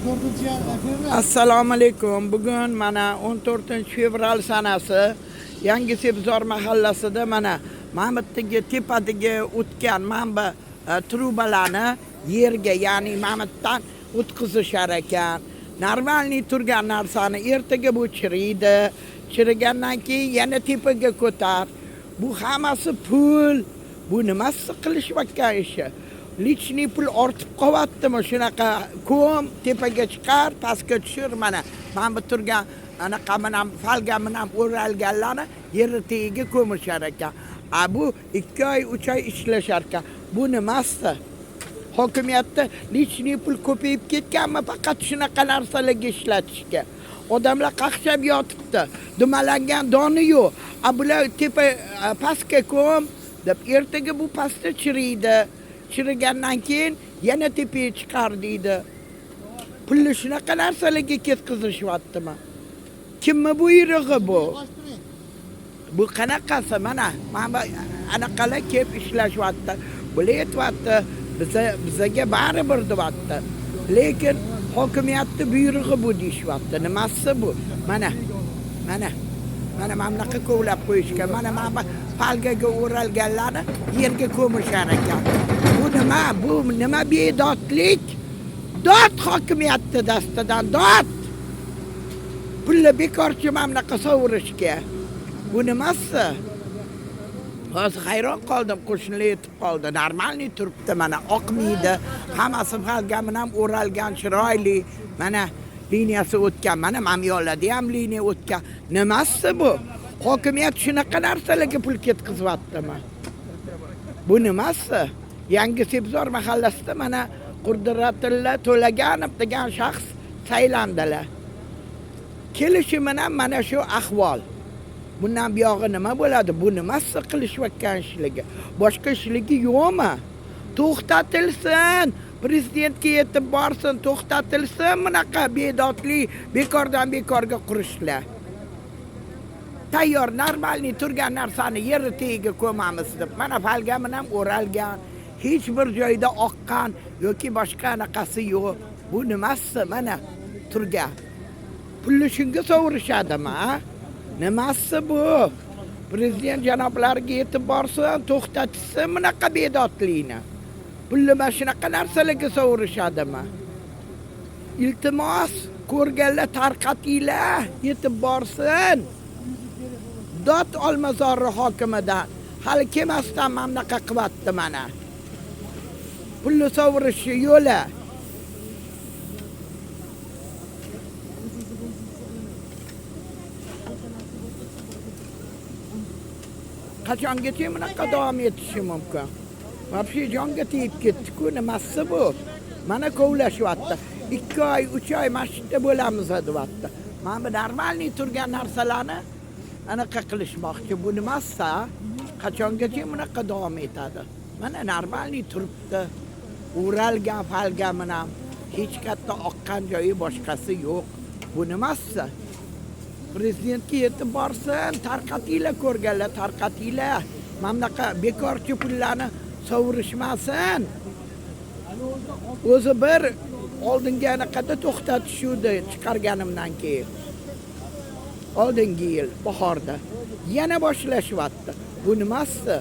Assalomu alaykum. Bugun mana 14 fevral sanasi Yangi Sebzor mahallasida mana Mamitdagi tepadagi o'tgan manba trubalarni yerga, ya'ni Mamitdan o'tkazishar ekan. Normalniy turgan narsani ertaga bu chiriydi. Chirigandan keyin yana tepaga ko'tar. Bu hammasi pul. Bu nimasi qilishayotgan ishi? Личный pul ortib qolyaptimi shunaqa ko'm tepaga chiqar, pastga tushir mana. Mana bu turgan anaqa bilan falga bilan o'ralganlarni yerni tagiga ko'mishar ekan. A bu 2 oy, 3 oy ishlashar ekan. Bu nimasi? Hokimiyatda личный pul ko'payib ketganmi faqat shunaqa narsalarga ishlatishga? Odamlar qaqshab yotibdi. Dumalangan doni yo'q. A bular tepa pastga ko'm deb ertaga bu pastda chiriydi. Chirigandan keyin yana tepaga chiqar deydi. Pulni shunaqa narsalarga ketkazishyaptimi? Kimni buyrug'i bu? Bu qanaqasi? Mana bu anaqalar kelib ishlashyapti. Bular aytyapti, bizaga baribir deyapti. Lekin hokimiyatni buyrug'i bu deyishyapti. Nimasi bu? Mana mana mana bunaqa kovlab qo'yishgan. Mana bu falgaga o'ralganlarni yerga ko'mishar ekan. Bu nima? Bu nima bedodlik? Dod hokimiyatni dastidan dod. Pulni bekorchi mana bunaqa sovurishga. Bu nimasi? Hozir hayron qoldim, qo'shnilar yetib qoldi. Normalniy turibdi mana, oqmaydi. Hammasi falga bilan o'ralgan, chiroyli. Mana liniyasi o'tgan, mana mamyolarda ham liniya o'tgan. Nimasi bu? Hokimiyat shunaqa narsalarga pul ketkazyaptimi? Bu nimasi? Yangi Sebzor mahallasida mana Qudratilla To'laganov degan shaxs saylandilar. Kelishi bilan mana shu ahvol. Bundan buyog'i nima bo'ladi? Bu nimasi qilishayotgan ishligi? Boshqa ishligi yo'qmi? To'xtatilsin. Prezidentga yetib borsin, to'xtatilsin bunaqa bedodli, bekordan bekorga qurishlar. Tayyor normalniy turgan narsani yerni tagiga ko'mamiz deb. Mana falga bilan o'ralgan, hech bir joyda oqqan yoki boshqa anaqasi yo'q. Bu nimasi mana turgan? Pulni shunga sovurishadimi, a? Nimasi bu? Prezident janoblariga yetib borsin, to'xtatsin bunaqa bedodlikni. Pulni mana shunaqa narsalarga sovurishadimi? Iltimos, ko'rganlar tarqatinglar, yetib borsin. Dod Olmazorni hokimidan. Hali kelmasdan mana bunaqa qilyapti mana. Pulni sovurishi yo'li. Qachongacha bunaqa davom etishi mumkin? Вообще jonga tegib ketdi-ku, nimasi bu? Mana kovlashyapti. 2 oy, 3 oy mana shu yerda bo'lamiz deyapti. Mana bu normalniy turgan narsalarni anaqa qilishmoqchi. Bu nimasi? Qachongacha bunaqa davom etadi? Mana normalniy turibdi. O'ralgan falga bilan hech katta oqqan joyi boshqasi yo'q. Bu nimasi? Prezidentga yetib borsin, tarqatinglar ko'rganlar, tarqatinglar. Mana bunaqa bekorchi pullarni sovurishmasin. O'zi bir oldingi anaqada to'xtatishuvdi chiqarganimdan keyin. Oldingi yil bahorda yana boshlashyapti. Bu nimasi?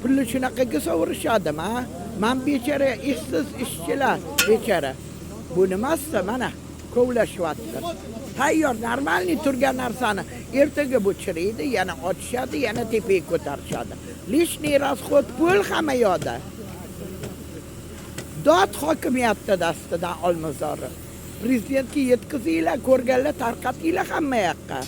Pulni shunaqaga sovurishadimi, a? Man bechara ishsiz ishchilar bechara. Bu nimasi? Mana kovlashyapti. Tayyor normalniy turgan narsani ertaga bu chiriydi, yana ochishadi, yana tepaga ko'tarishadi. Лишний расход pul hamma yoqda. Dod hokimiyatni dastidan Olmazori. Prezidentga yetkazinglar, ko'rganlar tarqatinglar hamma yoqqa.